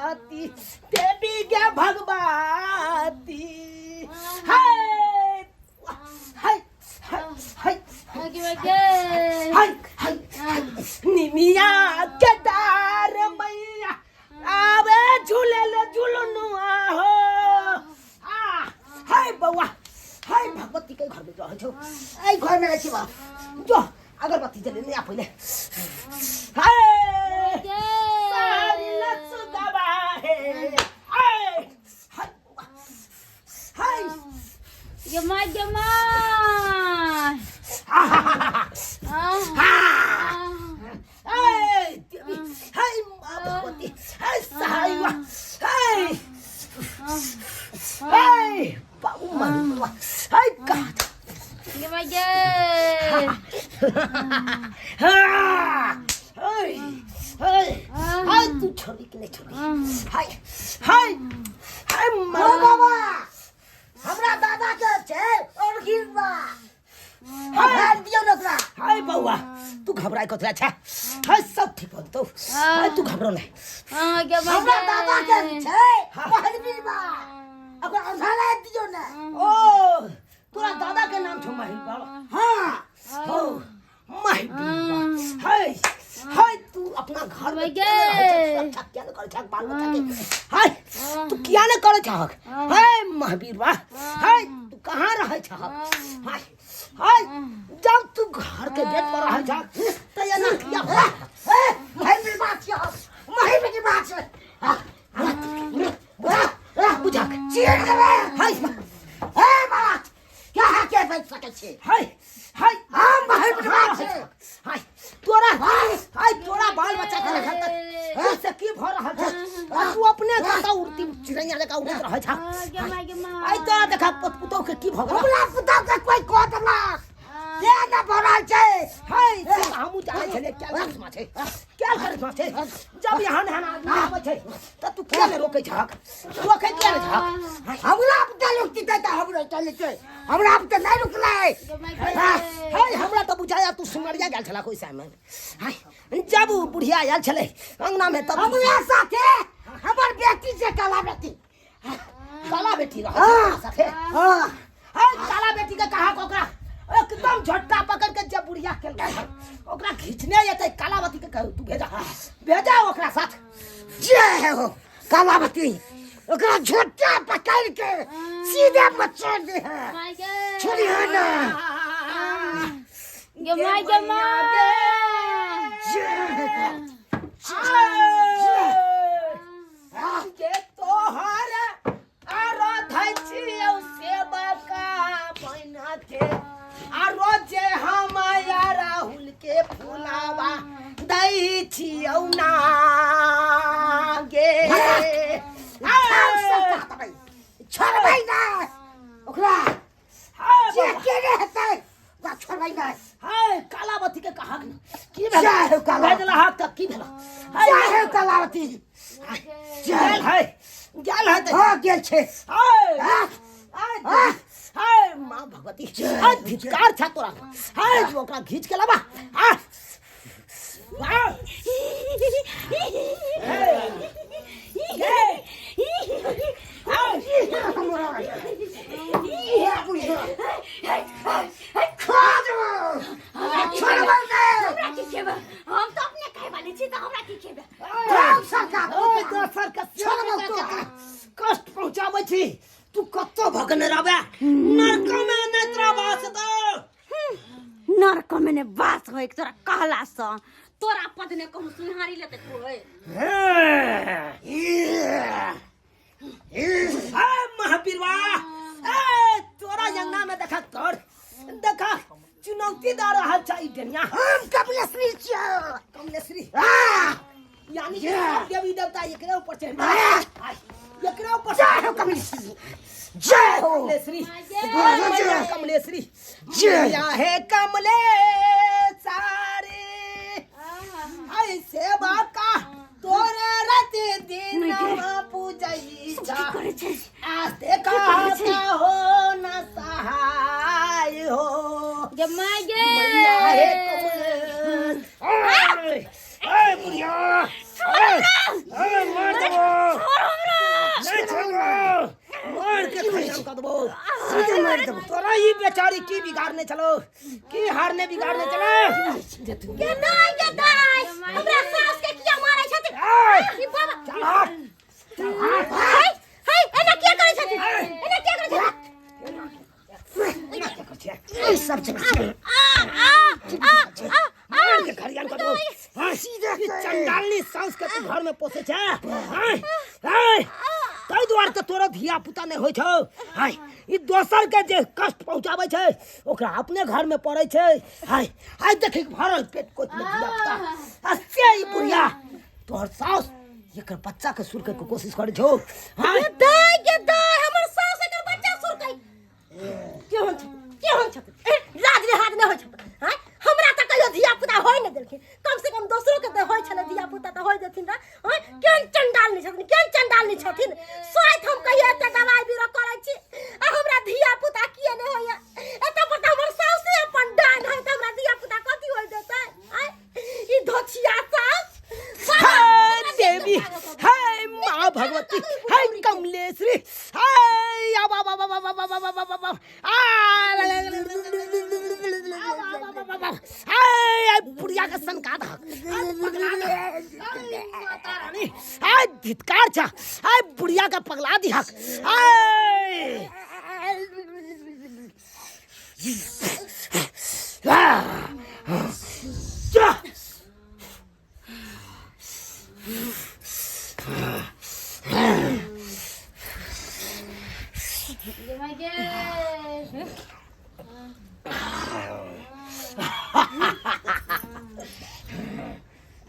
सरस्वती देवी गे भगवती। हाय हाय हाय हाय हाय हाय। निमिया के डार मैया आवे झूलल झुलनुआ हो। आ हाय बौआ, हाय भगवती के घर में रहै छौ, एहि घर में रहै छी बा। जो अगरबत्ती जलेने आ पहिले। हाय सारी लच दबा हे। हाय हाय बौआ, हाय गे माय गे my. हाय देवी, हाय माँ भगवती, हाय सहाय, हाय हाय बाबू मारू, हाय कहाँ गे माय गे। हाय हाय हाय, तू छोड़ी कि नहीं छोड़ी? हाय हाय हाय ओ बाबा, हमरा दादा के छै और गिरबा हाय दियौ ने ओकरा। हाय बौआ, तू घबराय कथी अच्छा? हाय सब ठीक हो जेतौ, हाय तू घबरो नहीं। हमरा दादा के छै पहिल बीमा, ओकरा अंधारा दियौ ने। ओ तोरा दादा के नाम छौ माही बाबा? हाँ। हो माही बाबा। हाय हाय, तू अपना घर में किया ने रहै छहक? सुरक्षा किया ने करै छहक बाल बच्चा के? हाय तू किया ने करै छहक? हाय महावीर बा, हाय तू कहाँ रहै छहक? हाय हाय, जब तू घर के गेट पर रहै छहक त एना किया हो? ए, माही बीमा छियौ, माही बीमा छै। बुझा बुझा चीर देबै। हाय ए बाबा, क्या है के बच सकै छी? हाय हाय, हम माही बीमा छै। हाय तोरा, हाय तोरा बाल बच्चा के घर तक से की भ रहल छै आ तू अपने कतऽ उड़ती चिड़ैया जकाँ उड़ैत रहै छह? आइ तोरा देखा पुतोह के की भ गेल? हमरा पुतहु के कोइ कह देलक से न भऽ रहल छै। हाय से तऽ हमहूँ जानै छलियै क्या करिश्मा छै, क्या करिश्मा छै। जब एहन एहन आदमी आबै छै तऽ तू किया ने रोकै छहक? रोकै किया ने छहक? हमरा पुतहु रुकतै तऽ हमरो चलै छै, हमरा पुतहु नहि रुकलै। हाय हमरा तऽ बुझाया तू सिमरिया गेल छलक ओहि समय। हाय जब उ बुढ़िया आयल छलै अंगना में तब हमरा साथे हमर बेटी छै, काला बेटी। काला बेटी रहै छै साथे? हाँ। हाय काला बेटी के कहा ओकरा एकदम झट्टा पकड़ के जब बुढ़िया के ओकरा खींचने जेतै, कालावती के कहू तू भेजा भेजा ओकरा साथ। जय हो कालावती, ओकरा झोटा पकड़ के सीधे मचोड़ दे है, छोड़ी है ना। गे माय गे my. जय जे तोहर आराधै छियौ सेवका बना के, आरो जे हम राहुल के फुलावा दै छियौ ना गे। छोड़बै ना ओकरा, जे केने हेतै ओकरा छोड़बै ना। हाय कालावती के कहा की भेल? जय हो काला। भेजला हाथ तऽ की भेल? जय हो कालावती। गेल है, गेल है। हाँ गेल छै। हाय हाँ। हाय हाय माँ भगवती, हाय धिक्कार छा तोरा। हाय जो ओकरा घीच के लाबा। हाय हाय छोड़बै ना। हमरा की खेबै? हम तऽ अपने खाय वाली छी, तऽ हमरा की खेबै? ओय दोसर के कष्ट पहुंचाबै छी तू, कतौ भगने रहबे नरक में नहि तोरा वास दो। नरक में ने वास होय तोरा कहला सँ तोरा पद ने कहूँ सुनहारी लेते कोई। ए महावीरवा, ए तोरा अंगना में देखा तोर देखा चुनौती दे रहल छै ई डनिया। हम कमलेश्वरी छियौ। कमलेश्वरी? हाँ। यानी कि सब देवी देवता एकरे ऊपर चढ़ हाँ। गए, एकरे ऊपर। जय हो कमलेश्वरी, जय हो कमलेश्वरी। जय। कमलेश्वरी जय। मैया हे कमले सारे, ऐ सेवा का तोरे रात दिन पूजई की करै छै? आस्ते कहता हो न सहाय हो गे my गे। मैया हे कमले। ऐ ऐ बुढ़िया, ऐ ऐ मार देबो। कऽ देबो, सीधे मारि देबो। तोरा ई बेचारी की बिगाड़ने छलो, की हारने बिगाड़ने छलो? के दाई, के दाई, हमरा सास के किया मारै छथिन? ए! ई बाबा। चल हट, चल हट। हाय हाय, एना किया करै छथिन? एना किया करै छथिन? ई सब छै। आ आ आ आ। मार के खरियान कर दो। हाँ, ई चंडालनी साउस के तू घर में पोसे छे? हाँ हाँ, ताहि दुआरे तऽ तोरा धिया पुता नहि होइ छौ। हाय, ई दोसर के जे कष्ट पहुंचाबै छै ओकरा अपने घर में पड़ै छै। हाय हाय, देखी भरल पेट कोच में धिया पुता, आ से ई बुढ़िया तोहर साउस एकर बच्चा के सुरकै के कोशिश करै छौ। हाँ। गे दाई, गे दाई, हमर सास एकर बच्चा सुरकै? केहन छथिन, केहन छथिन? ए, लाज लिहाज नहि होइ छथिन? आँय, हमरा तऽ कहियो धिया पुता होइ नहि देलखिन, कम से कम दोसरो के तऽ होइ छलै धिया पुता, तऽ होइ देथिन रऽ। आँय, केहन चंडाल नहि छथिन, केहन चंडाल नहि छथिन? स्वास्थ्य हम कहियो एते दवाइ बीरो करै छी आ हमरा धिया पुता किए नहि होइया? एतऽ पर तऽ हमर साउसे अपन डाइन है, तऽ हमरा धिया पुता कथी होइ देतै? आँय, ई धोछिया साउस। हाय देवी, हाय माँ भगवती, हाय कमलेश्वरी, हाय आ बा बा बा बा बा बा बा बा बा बा आ ला ला ला ला ला बा बा बा। हाय आय बुढ़िया के सनका दहक, आय पगला दहक, आय माता रानी, आय धितकार छा, आय बुढ़िया के पगला दिहक। आय जा।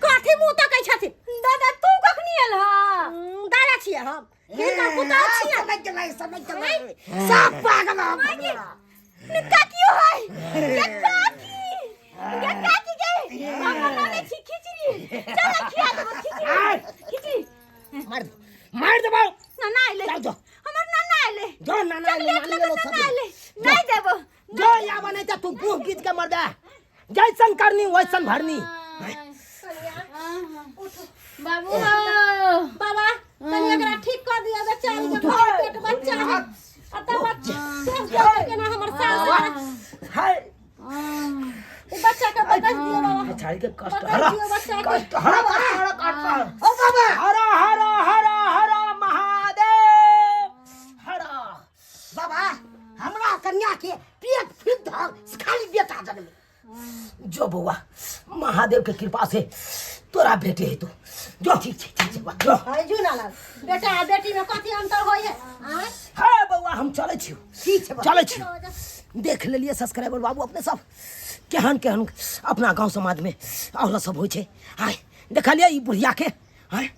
कथी मुँह तकै छथिन? दादा, तू कखनी एल? दादा छियै हम, हिनकर पुतहु छियै। समझ गेलै, समझ गेलै, सब पागल हम। काकियो है, गे काकी, गे काकी, गे हम बनाने छी खिचड़ी, चल खिया देबो खिचड़ी, खिचड़ी। मार दो, मार देबो। नाना आइले। चल जो। हमर नाना आइले। जो नाना आइले, चॉकलेट नानी लऽ एलो कऽ सब। नाना आइले। नहीं देबो। जो याबा नहीं त तू गुह गीच के मर जा। जैसन करनी वैसन भरनी। बाबू। बाबा, तनी एकरा ठीक कर दिया, बेचारी के भर पेट बच्चा है। आ तब बच्चा केना हमर सास हाय। ई बच्चा के बदल दियो बाबा। बेचारी के कष्ट बता हरा दियो बच्चा के। कष्ट हरा, कष्ट हरा, कष्ट हरा। ओ बाबा। हरा हरा हरा हरा महादेव हरा। बाबा, हमरा कन्या के पेट फिर धर, खाली बेटा जन्मे। जो बौआ, महादेव के कृपा से तोरा बेटे हेतु। जो, ठीक छै, ठीक छै बौआ, जो। है जू नाना, बेटा आ बेटी में कथी अंतर होय है? आँय? हाँ बौआ, हम चलै छी। ठीक छै बौआ। चलै छी। देख लेलिए सब्सक्राइबर बाबू अपने सब, केहन केहन अपना गांव समाज में औरत सब होइ छै। आय देखलिए ई बुढ़िया के, आय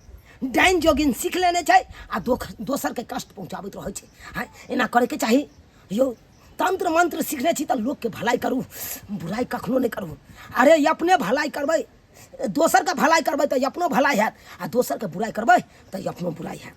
डाइन जोगिन सीख लेने छै आ दोसर के कष्ट पहुंचाबैत रहै छै। आय एना करैके चाही यौ? तंत्र मंत्र सीखने छी तऽ लोकके भलाई करू, बुराइ कखनो नहि करू। अरे अपने भलाई करबै, दोसरके भलाई करबै तऽ अपनो भलाई हैत, आ दोसरके बुराइ करबै तऽ अपनो बुराइ हैत।